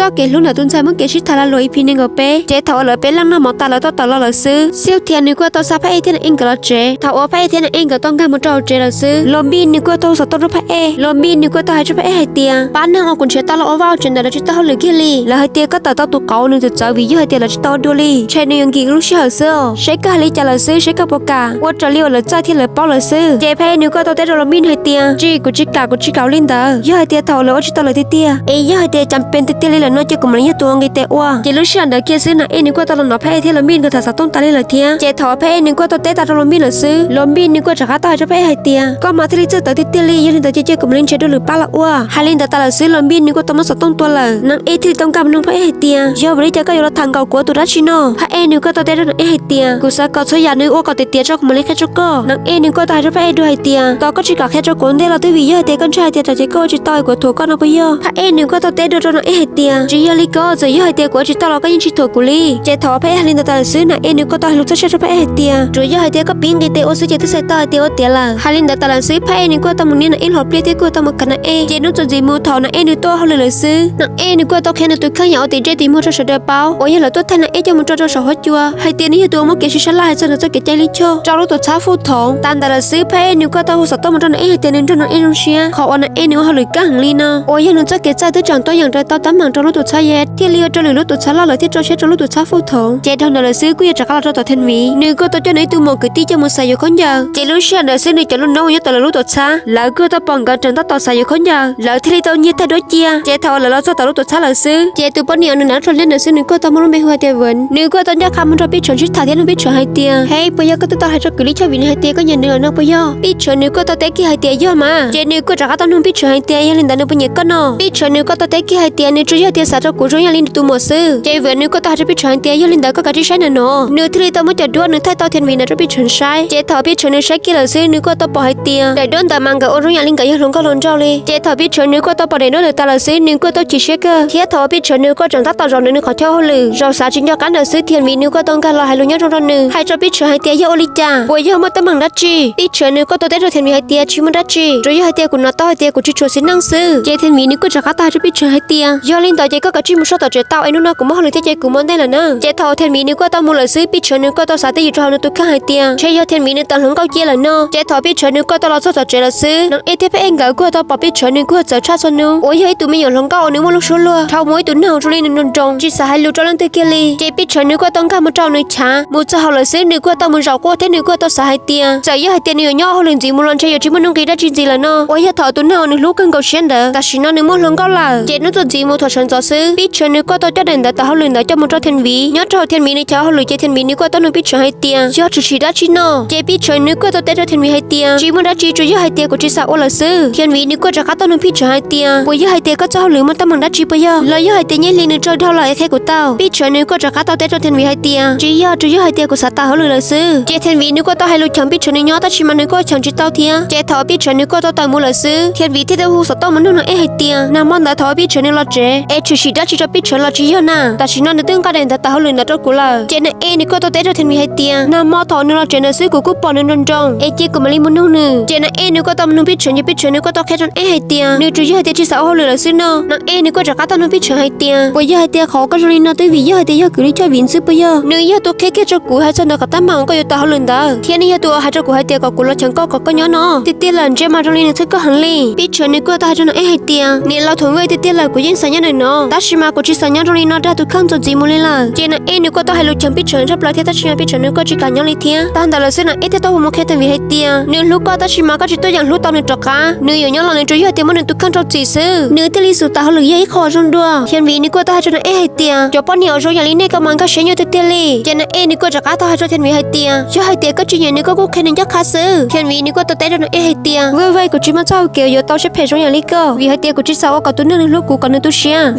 Txoj kev hlub ntawm tus ntxhais muaj kev sib tham lag luam E P nees nkaum peb. Ces thaum uas lawv peb leej noj mov tas lawv tuaj tawm los lawm xwb, Xiu Thias nws kuj tau xa Phaj Ej thiab Nas Ej nkawd los tsev. Thaum uas Phaj Ej thiab Nas Ej nkawd tau nkag mus rau hauv tsev lawm xwb, Los Npij nws kuj tau hu xov tooj rau Phaj Ej. Los Npij nws kuj tau hais rau Phaj Ej hais tias, pab neeg uas kuv nrhiav tau los ua vaj ua tsev ntawm lawv tsis tau hauj lwm kiag li. Lawv hais tias koj tawm tau tus qauv uas nws txawv txawv vim yog hais tias lawv tsis tau ua dua li, ntshe nws yuav nkim lub sij hawm xwb os. Seb koj hais li cas lawm xwb, seb koj puas kam ua raws li uas lawv txawj thiab lawv paub lawm xwb. Ces Phaj Ej nws kuj tau teb rau Los Npij hais tias, tsis, kuv tsis kam, kuv tsis kam li ntawd. Yog hais tias thaum uas lawv ua tsis tau lawm tiag tiag, es yog hais tias cas pes tiag tiag li lawm no ces kuv mam li yog tus ua nqi tes ua. Ces lub sij hawm ntawd kiag xwb Nas Ej nws kuj tau los nov Phaj Ej thiab Los Npij nkawd tham xov tooj tas li lawm thiab. Ces thaum uas Phaj Ej nws kuj tau teb tas rau Los Npij lawm xwb, Los Npij nws kuj rov qab tau hais rau Phaj Ej hais tias, koj mas thiaj li txawj tawv tiag tiag li, yog li ntawd ces cia kuv mam li nrhiav dua lwm pab los ua. Hais li ntawd tas lawm xwb, Los Npij nws kuj tau muab xov tooj tua lawm. Nas Ej thiaj li tau nkag mus nug Phaj Ej hais tias, yog vim li cas koj yuav los tham nkaum kuv ua tus dab tsi no? Phaj Ej nws kuj tau teb rau Nas Ej hais tias, kuv xav kom txhua yam nws ua kom tiav tiav tso kuv mam li qhia rau koj. Nas Ej nws kuj tau hais rau Phaj Ej dua hais tias, tos koj tsis kam qhia rau kuv ua ntej los twb vim yog hais tias koj ntshai hais tias tsam ces koj ua tsis tau es kuv yuav thuam koj no puas yog? Phaj Ej nws kuj tau teb dua rau Nas Ej hais tias, tsis yog li ko, txawm yog hais tias kuv ua tsis tau los koj yeej tsis thuam kuv li. Ces thaum Phaj Ej hais li ntawd tas lawm xwb, Nas Ej nws kuj tau hais lus txhawj siab rau Phaj Ej hais tias, tsuas yog hais tias koj pib nqi tes ua xwb ces twb xav tau hais tias ua tiav lawm. Hais li ntawd tas lawm xwb, Phaj Ej nws kuj tau mus nias Nas Ej hlo pliaj thiab kuj tau mus kav Nas Ej. Ces hnub txuas ntxiv mus thaum Nas Ej nws tuaj hauj lwm lawm xwb, Nas Ej nws kuj tau qhia nws tus kheej yam uas tim ntsej tim muag rau sawv daws paub uas yog lawv tuaj thaij Nas Ej coj mus tso rau saum huab cua hais tias nws yog tus uas muaj kev sib sab laj hais txog nws txoj kev cai lij choj rau lub tuam txhab Fuj Thoov. Tas ntawd lawm xwb, Phaj Ej nws kuj tau hu xov tooj mus rau Nas Ej hais tias nws nrog Nas Ej zoo siab qhov uas Nas Ej nws ua hauj lwm kaj heev li no uas yog nws txoj kev txawj twb tseem tuaj yeem raws tau teeb meem rau lub tuam txhab Yet thiaj li ua rau lwm lub tuam txhab loj lawm thiab rau siab rau lub tuam txhab Fuj Thoov. Ces dhau ntawd lawm xwb kuj yuav rov qab los rau tom Thiaj Vim, nws kuj tau coj nws ib tug muam kwv tij coj mus xaiv yuav khaub ncaws. Ces lub sij hawm ntawd xwb nws cov lub noob uas nyob tom lawv lub tuam txhab, lawv kuj tau pom nkawd tseem tab tom xaiv yuav khaub ncaws, lawv thiaj li tau nyiag thaij duab cia. Ces thaum uas lawv los txog tom lub tuam txhab lawm xwb, ces tus poj niam uas nws nrog nws nyob rau liaj ntawd xwb nws kuj tau muaj lub npe hu hais tias Vwm. Nws kuj tau ncaj qha mus nrog Pij Tshawv sib tham thiab nug Pij Tshawv hais tias, Hej, puas yog koj twb tau hais rau kwv Lis Choj Vim nws hais tias koj nyiam nws lawm no puas yog? Pij Tshawv nws kuj tau teb kiag hais tias, Yog mas. Ces nws kuj rov qab tau nug Pij Tshawv hais tias, Yog li ntawd nws puas nyiam koj no? Pij Tshawv nws kuj tau teb kiag hais tias, Nws tsuas yog tias xav rau kuv zoo ib yam li nws tus muam xwb. Ces Vwm nws kuj tau hais rau Pij Tshawv hais tias, Yog li ntawd koj kav tsij saib ntawm no. Nws thiaj li tau muab cov duab nws thaij tau Thiaj Vim ntawd rau Pij Tshawv saib. Ces thaum Pij Tshawv nws saib kiag lawm xwb nws kuj tau pom hais tias daim duab ntawd mas nkawd ua zoo yam li nkawd yog hluas nkauj hluas nraug li. Ces thaum Pij Tshawv nws kuj tau pom daim duab ntawd tas lawm xwb nws kuj tau chim siab kawg, thiab thaum Pij Tshawv nws kuj tseem tab tom zaum ntawm nws qhov chaw hauj lwm, zaum xav tsis nco qab ntawd xwb Thiaj Vim nws kuj tau nkag los hais lus nyob zoo rau nws, hais rau Pij Tshawv hais tias, Yog ua li cas? Puas yog muaj teeb meem dab tsi? Pij Tshawv nws kuj tau teb rau Thiaj Vim hais tias, Tsis muaj dab tsi, tsuas yog hais tias kuv hnov tau hais tias kuv tsis tshua xis neej xwb. Ces Thiaj Vim nws kuj rov qab tau hais rau Pij Tshawv hais tias, Yog li ntawd ces koj kav tsij mus soj tom tsev tau es hnub no kuv muaj hauj lwm thiab ces kuv mus ua ntej lawm na. Ces thaum Thiaj Vim nws kuj tau mus lawm xwb Pij Tshawv nws kuj tau xav twj ywm rau hauv nws tus kheej hais tias, Ntshe yog Thiaj Vim nws tawm hluas nkauj cia lawm no. Ces thaum Pij Tshawv nws kuj tau los txog tom tsev lawm xwb, Nas Ej thiab Phaj Ej nkawd kuj tau pom Pij Tshawv nws kuj txawv tshaj txhua hnub uas yog ib tug me nyuam hluas nkauj uas nws muaj lub suab luag dhau mus ib tug neeg zoo li nws nroos nroos tsis xav hais lus rau leej twg kiag li. Ces Pij Tshawv nws kuj tau nkag mus rau nws chav, mus txog hauv lawm xwb nws kuj tau mus zaum quaj thiab nws kuj tau xav hais tias, txawm yog hais tias nws yuav nyob hauj lwm ntxiv mus los ntshe yuav tsis muaj nuj nqis dab tsi ntxiv lawm no uas yog thaum tus neeg uas nws hlub kawg nkaus siab ntawd tam sim no nws muaj hluas nkauj lawm. Ces hnub txuas ntxiv mus thaum sawv ntxov xwb Pij Tshawv nws kuj tau coj daim ntawv tawm hauj lwm ntawd coj mus rau Thiaj Vim. Nyob rau hauv Thiaj Vim nws chav hauj lwm ces Thiaj Vim nws kuj tau nug Pij Tshawv hais tias, Yog tshwm sim dab tsi no? Ces Pij Tshawv nws kuj tau teb rau Thiaj Vim hais tias, Tsis muaj dab tsi, tsuas yog hais tias kuv tsis xav ua lawm xwb. Thiaj Vim nws kuj rov qab tau nug Pij Tshawv hais tias, Puas yog hais tias koj txoj hauj lwm muaj teeb meem dab tsi puas yog, los yog hais tias nyiaj hli nws tsawg dhau lawm es qhia kuv tau? Pij Tshawv nws kuj rov qab tau teb rau Thiaj Vim hais tias, Tsis yog, tsuas yog hais tias kuv xav tawm hauj lwm lawm xwb. Ces Thiaj Vim nws kuj tau hais lus cheem Pij Tshawv nws nyob tab sis mas nws kuj cheem tsis tau thiab. Ces thaum Pij Tshawv nws kuj tau tawm mus lawm xwb, Thiaj Vim thiaj tau hu xov tooj mus nug Nas Ej hais tias, Nag hmo ntawd thaum uas Pij Tshawv nws los tsev es tshwm sim dab tsi rau Pij Tshawv los tsis yog na? Tam sim no nws twb nqa daim ntawv tawm hauj lwm ntawd rau kuv lawm. Ces Nas Ej nws kuj tau teb rau Thiaj Vim hais tias, Nag hmo thaum uas nws los tsev ntawd xwb kuv kuj pom nws nroos nroos, es cia kuv mam li mus nug nws. Ces Nas Ej nws kuj tau mus nug Pij Tshawv ces Pij Tshawv nws kuj tau qhia rau Nas Ej hais tias, Nws tsuas yog hais tias tsis xav ua hauj lwm lawm xwb no. Nas Ej nws kuj rov qab tau nug Pij Tshawv hais tias, Puas yog hais tias qhov uas koj zoo li no twb vim yog hais tias yog kwv Lis Choj Vim xwb puas yog? Nws yog tus qhia kiag rau kuv hais txog ntawm qhov teeb meem uas koj yuav tawm hauj lwm ntawd, thiab nws yog tus uas hais rau kuv hais tias kom kuv los cheem koj kom koj nyob no. Tiag tiag lawm, ntshe mas zoo li nws txhawb koj heev li. Pij Tshawv nws kuj tau hais rau Nas Ej hais tias, Niam laus Thuam Vwj, tiag tiag lawm kuv yeej xav nyob ntawm no, tab sis mas kuv tsis xav nyob zoo li no dag tus kheej txuas ntxiv mus li lawm. Ces Nas Ej nws kuj tau hais lus cheem Pij Tshawv tshaj plaws thiab tab sis mas Pij Tshawv nws kuj tsis kam nyob li thiab. Tag ntawd lawm xwb Nas Ej thiaj tau hu mus qhia Thiaj Vim hais tias, Nws hlub koj tab sis mas koj tsis tuaj yeem hlub tau nws rov qab. Nws yuav nyob los nws tsuas yog hais tias muab nws tus kheej rau txim xwb, nws thiaj li xub tawm hauj lwm yog ib qho zoo dua. Thiaj Vim nws kuj tau hais rau Nas Ej hais tias, Cov poj niam uas zoo yam li nej koj mas nkag siab nyuaj tiag tiag li. Ces Nas Ej nws kuj rov qab tau hais rau Thiaj Vim hais tias, Yog hais tias koj tsis nyiam nws koj kuj qhia nws ncaj qha xwb. Thiaj Vim nws kuj tau teb rau Nas Ej hais tias, Vwj Vwj, kuv tsis muaj txoj hau kev uas yuav tau siab phem zoo yam li koj, vim hais tias kuv tsis xav ua kom tus neeg nws hlub kuv kom nws tu siab,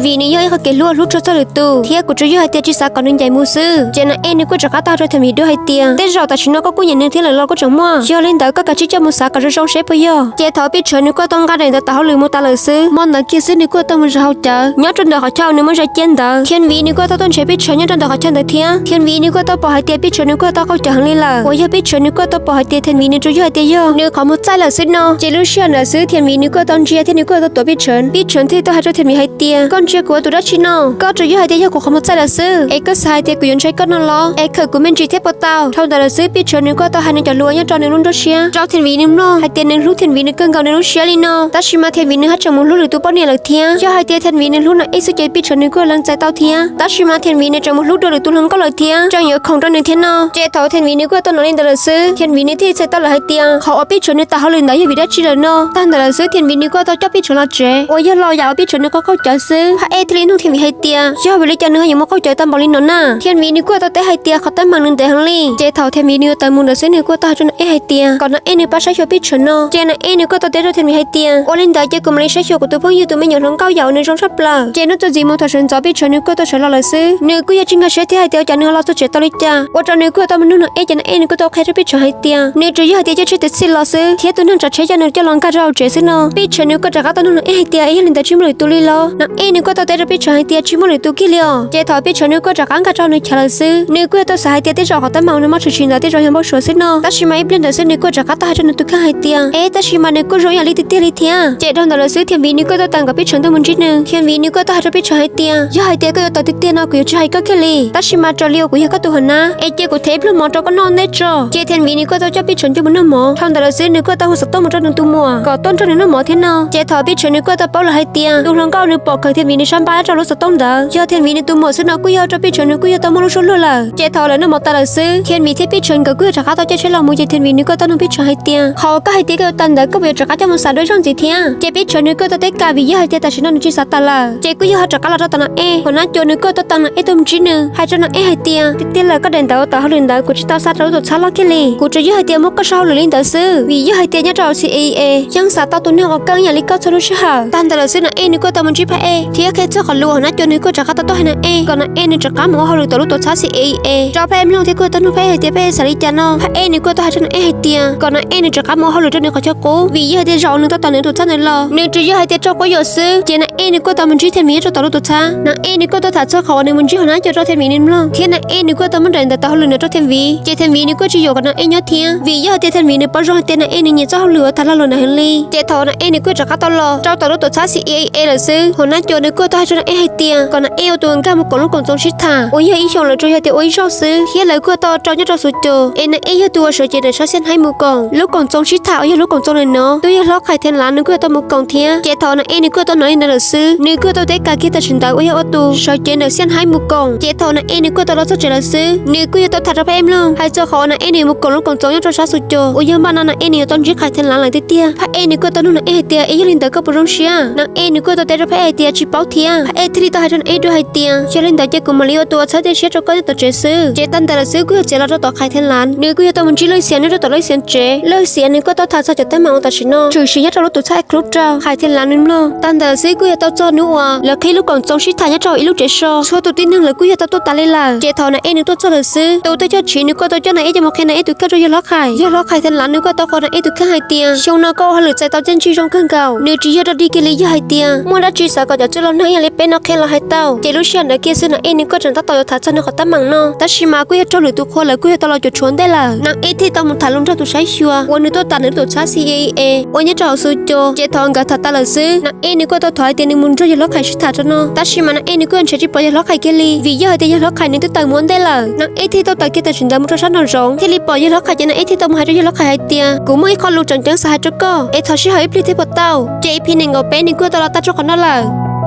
vim nws yog ib qho kev hlub uas hlub tshua txog lwm tus, thiab kuv tsuas yog hais tias tsis xav kom nws ncaim mus xwb. Ces Nas Ej nws kuj rov qab tau hais rau Thiaj Vim dua hais tias, Tej zaum tam sim no koj kuj nyiam nws thiab lawm los kuj tseem muaj, yog li ntawd koj kav tsij coj mus xav kom zoo zoo seb puas yog. Ces thaum Pij Tshawv nws kuj tau nqa daim ntawv tawm hauj lwm mus tas lawm xwb, hmo ntawd kiag xwb nws kuj tau mus zaum hauv cawv nyob rau ntawm qhov chaw uas nws muab zais cia ntawd. Thiaj Vim nws kuj tau tuaj ntsib Pij Tshawv nyob rau ntawm qhov chaw ntawd thiab. Thiaj Vim nws kuj tau pom hais tias Pij Tshawv nws kuj tau qaug cawv heev li lawm, uas yog Pij Tshawv nws kuj tau pom hais tias Thiaj Vim nws tsuas yog hais tias yog nws qhov muag txaij lawm xwb no. Ces lub sij hawm ntawd xwb Thiaj Vim nws kuj tau ntsia thiab nws kuj tau tuav Pij Tshawv. Pij Tshawv thiaj tau hais rau Thiaj Vim hais tias, Koj ntsia Kuv ua tus dab tsi no? Koj tsuas yog hais tias yog kuv qhov muag txaij lawm xwb es koj xav hais tias kuv yuav ntshai koj no los? Es khawm kuv me ntsis thiab puas tau? Dhau ntawd lawm xwb Pij Tshav nws kuj tau hais nws cov lus uas nyob rau nws lub nruab siab rau Thiaj Viv nws mloog hais tias nws hlub Thiaj Viv nws kawg nkaus nws lub siab li no. Tab sis mas Thiaj Viv nws haj tseem mus hlub lwm tus poj niam lawm thiab. Yog hais tias Thiaj Viv nws hlub Naj Ej xwb ces Pij Tshav nws kuj lees txais tau thiab. Tab sis mas Thiaj Viv nws tseem mus hlub dua lwm tus hluas nkauj lawm thiab, tseem yuav khoom rau nws thiab no. Ces thaum Thiaj Viv nws kuj tau hnov li ntawd lawm xwb, Thiaj Viv nws thiaj txhais tau lawm hais tias qhov uas Pij Tshav nws tas hauj lwm ntawd yog vim dab tsi lawm no. Tag ntawd lawm xwb Thiaj Viv nws kuj tau coj Pij Tshav los tsev uas yog los yam uas Pij Tshav nws qaug qaug cawv xwb. Naj Ej thiaj li nug Thiaj Viv hais tias yog vim li cas nws ho yuav muaj qaug cawv tau npaum li no na? Thiaj Viv nws kuj tau teb hais tias qhov teeb meem nws ntev heev li. Ces thaum Thiaj Viv nws yuav tawm mus ntawd xwb nws kuj tau hais rau Naj Ej hais tias kom Naj Ej nws pab saib xyuas Pij Tshav no. Ces Naj Ej nws kuj tau teb rau Thiaj Viv hais tias ua li ntawd ces kuv mam li saib xyuas kuv tus phooj ywg tus me nyuam hluas nkauj yam uas nws zoo tshaj plaws. Ces hnub txuas ntxiv mus thaum sawv ntxov Pij Tshav nws kuj tau sawv los lawm xwb, nws kuj yog tsis nkag siab thiab hais tias ua cas nws ho los txog tsev tau li cas. Ua rau nws kuj tau mus nug Naj Ej ces Naj Ej nws kuj tau qhia rau Pij Tshav hais tias nws tsuas yog hais tias caij tsheb taxi los xwb thiab tus neeg tsav tsheb coj nws coj los nkag rau hauv tsev xwb no. Pij Tshav nws kuj rov qab tau nug Naj Ej hais tias es yog li ntawd tsis muaj lwm tus li los? Naj Ej nws kuj tau teb rau Pij Tshav hais tias tsis muaj lwm tus kiag li os. Ces thaum Pij Tshav nws kuj rov qab nkag rau nws chav lawm xwb, nws kuj yog tau xav hais tias tej zaum qhov teeb meem uas nws muaj tshwm sim ntawd tej zaum yog npau suav xwb no. Tab sis mas ib pliag ntawd xwb nws kuj rov qab tau hais rau nws tus kheej hais tias es tab sis mas nws kuj zoo ib yam li tiag tiag li thiab. Ces dhau ntawd lawm xwb Thiaj Viv nws kuj tau tawm nkaus Pij Tshav ntuj mus ntsib nws. Thiaj Viv nws kuj tau hais rau Pij Tshav hais tias yog hais tias koj yuav tawm tiag tiag no kuv yuav tsis hais koj kiag li, tab sis mas raws li uas kuv yog koj tus hua nab es cia kuv them ib pluag mov rau koj noj ua ntej tso. Ces Thiaj Viv nws kuj tau coj Pij Tshav ntuj mus noj mov. Dhau ntawd lawm xwb nws kuj tau hu xov tooj mus rau nws tus muam kom tuaj nrog nws noj mov thiab no. Ces thaum Pij Tshav nws kuj tau paub lawm hais tias tus hluas nkauj nws pom khawm Thiaj Viv nws sab npab rau lub xov tooj ntawd yog Thiaj Viv nws tus muam xwb no kuj yog ua rau Pij Tshav nws kuj yog tau muaj lub suab luag lawm. Ces thaum lawv noj mov tas lawm xwb Thiaj Viv thiab Pij Tshav nkawd kuj yog rov qab tau caij tsheb los mus ces Thiaj Viv nws kuj tau nug Pij Tshav hais tias qhov uas koj hais tias koj yuav tawm ntawd koj puas yuav rov qab coj mus xav dua ib zaug ntxiv thiab? Ces Pij Tshav nws kuj tau teb kam vim yog hais tias tam sim no nws tsis xav tawm lawm. Ces kuj yog ho rov qab los rau tom Naj Ej, hos Nab Cuas nws kuj tau tau Naj Ej tuaj mus ntsib nws hais rau Naj Ej hais tias tiag tiag lawm koj daim ntawv uas tawm hauj lwm ntawd kuv tsis tau xa rau lub tuam txhab loj kiag li, kuv tsuas yog hais tias muab koj sau hauj lwm li ntawd xwb vim yog hais tias nyob rau C I A yeej xav tau tus neeg uas kawj ib yam li koj txhua lub sij hawm. Tag ntawd lawm xwb Naj Ej nws kuj tau mus ntsib Phaj Ej thiab qhia txog qhov lus uas Nab Cuas nws kuj rov qab tau tuaj hais Naj Ej kom Naj Ej nws rov qab mus ua hauj lwm tom lub tuam txhab C I A rau Phaj Ej mloog thiab kuj tau nug Phaj Ej hais tias Phaj Ej xav li cas no. Phaj Ej nws kuj tau hais rau Naj Ej hais tias kom Naj Ej nws rov qab mus ua hauj lwm rau nws qhov chaw qub vim yog hais tias zaum nws tau tom nws tuam txhab ntawd los nws tsuas yog hais tias tso quab yuam xwb. Ces Naj Ej nws kuj tau mus ntsib Thiaj Viv nyob rau tom lub tuam txhab. Naj Ej nws kuj tau tham txog qhov uas nws mus ntsib hos Nab Cuas rau Thiaj Viv nws mloog thiab Naj Ej nws kuj tau muab daim ntawv tawm hauj lwm ntawd rau Thiaj Viv ces Thiaj Viv nws kuj tsis yuam kom Naj Ej nyob thiab vim yog hais tias Thiaj Viv nws paub zoo hais tias Naj Ej nws nyiam txoj hauj lwm uas tham lag luam ntawd heev li. Ces thaum Naj Ej nws kuj rov qab tau los rau tom lub tuam txhab C I A lawm xwb, hos Nab Cuas nws kuj tau hais rau Naj Ej hais tias kom Naj Ej ua tus nkag mus koom lub koom txoos sib tham uas yog ib xyoos lawv tsuas yog tias ua ib zaug xwb thiab lawv kuj tau rau nyob rau Xus Cos es Naj Ej yog tus uas sawv cev ntawm sab Xiaj Haib mus koom lub koom txoos sib tham uas yog lub koom txoos ntawm no twb yog Hlob Qhais Theev Lav nws kuj tau mus koom thiab. Ces thaum Naj Ej nws kuj tau hnov li ntawd lawm xwb nws kuj tau teb kam kiag tam sim ntawd uas yog ua tus sawv cev ntawm Xiaj Haib mus koom. Ces thaum Naj Ej nws kuj tau los txog tsev lawm xwb nws kuj yog tau tham rau Phaj Ej mloog hais txog qhov uas Naj Ej nws mus koom lub koom txoos nyob rau sab Xus Cos uas yog npaj no Naj Ej nws yuav tau ntsib Qhais Theev Lav lawm tiag tiag. Phaj Ej nws kuj tau nug Naj Ej hais tias es yog li ntawd koj puas zoo siab? Naj Ej nws kuj tau teb rau Phaj Ej hais tias tsis paub thiab. Phaj Ej thiaj li tau hais rau Naj Ej dua hais tias yog li ntawd ces kuv mam li ua tus uas txhawb tej siab rau koj nyob tom tsev xwb. Ces tag ntawd lawm xwb kuj yog txiav los rau tom Qhais Theev Lav nws kuj yog tau mus ntsib Lwj Xiav nyob rau tom Lwj Xiav tsev. Lwj Xiav nws kuj tau tham txog cov teeb meem uas tam sim no tshwm sim nyob rau lub tuam txhab Ej Club rau Qhais Theev Lav nws mloog. Tag ntawd lawm xwb kuj yog tau txog hnub uas lawv qhib lub koom txoos sib tham nyob rau ib lub tsev so txhua tus tib neeg lawv kuj yog tau tuaj tas li lawm. Ces thaum Naj Ej nws tuaj txog lawm xwb tus tub Coj Tsiv nws kuj tau coj Naj Ej coj mus qhia Naj Ej tus kheej rau yawg Hlob Qhais. Yawg Hlob Qhais Theev Lav nws kuj tau qhuas Naj Ej tus kheej hais tias xyoo no koj ua hauj lwm txais tau txiaj ntsig zoo kawg nkaus, nws tsis yog rau dig kiag li yog hais tias muaj dab tsi xav kom cov txwj laus neeg ib yam li peb no qhia los hais tau. Ces lub sij hawm ntawd kiag xwb Naj Ej nws kuj tseem tab tom yuav tham txog nws qhov teeb meem no tab sis mas kuj yog raug lwm tus qhua lawv kuj yog tau los cuam tshuam ntej lawm. Naj Ej thiaj tau mus tham lus nrog tus saib xyuas uas nws tuaj tas nws lub tuam txhab C I A uas nyob rau hauv Xus Cos. Ces thaum nkawd tham tas lawm xwb Naj Ej nws kuj tau thov hais tias nws mus nrog yawg Hlob Qhais sib tham rau no tab sis mas Naj Ej nws kuj ntshe tsis pom yawg Hlob Qhais kiag li vim yog hais tias yawg Hlob Qhais nws twb tawm mus ua ntej lawm. Naj Ej thiaj tau tawm kiag tam sim ntawd mus rau sab nraum zoov thiaj li pom yawg Hlob Qhais ces Naj Ej thiaj tau mus hais rau yawg Hlob Qhais hais tias kuv muaj ib qho lus tseem ceeb xav hais rau koj es thov sij hawm ib pliag thiab puas tau? Ces E P nees nkaum peb nws kuj tau los tag rau qhov no lawm.